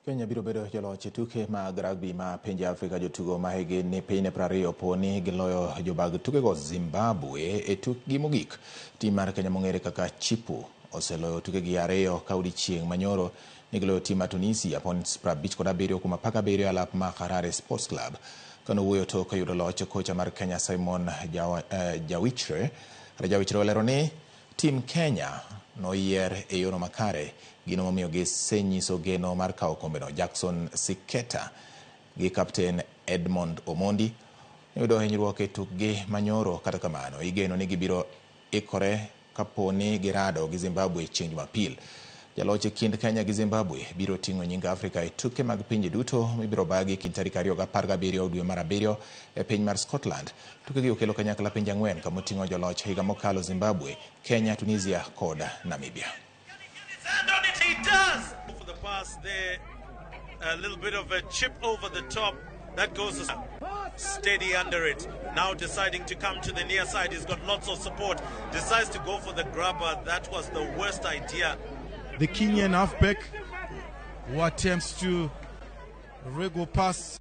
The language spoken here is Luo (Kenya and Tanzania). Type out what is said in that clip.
Kenya biro bedo joloch e tuke mag rugby ma pinje Afrika. Jotugo ma higi ni piny 20 po ni giloyo jobag tukego Zimbabwe e tukgi mogik. Tim mar Kenya mong'ere kaka Chipu oseloyo tukegi ariyo ka odiechieng' manyoro ne giloyo tim mar Tunisia points 57 kuom 17 e alap ma Harare Sports Club. Kane owuoyo tok yudo loch, kocha mar Kenya Simon Jawichre Jawichre olero ni tim Kenya noyier e yorno makare, gino momiyo gisenyiso geno mar kawo okombeno. Jackson Siketa gi kapten Edmond Omondi noyudo hinyruok e tukgi manyoro, kata kamano igeno ni gibiro ikore kapo ni girado gi Zimbabwe chieng' Jumapil. Jaloch e kind Kenya gi Zimbabwe biro ting'o nying Afrika e tuke mag pinje duto mibiro bagi kind tarik 2 gi 17 dwe mar abiriyo e piny mar Scotland. Tukegi okelo kanyakla pinje ang'wen kamoting'o joloch higa mokalo Zimbabwe, Kenya, Tunisia kod Namibia. Hand on it, he does! For the pass there, a little bit of a chip over the top. That goes steady under it. Now deciding to come to the near side. He's got lots of support. Decides to go for the grabber. That was the worst idea. The Kenyan halfback who attempts to wriggle pass.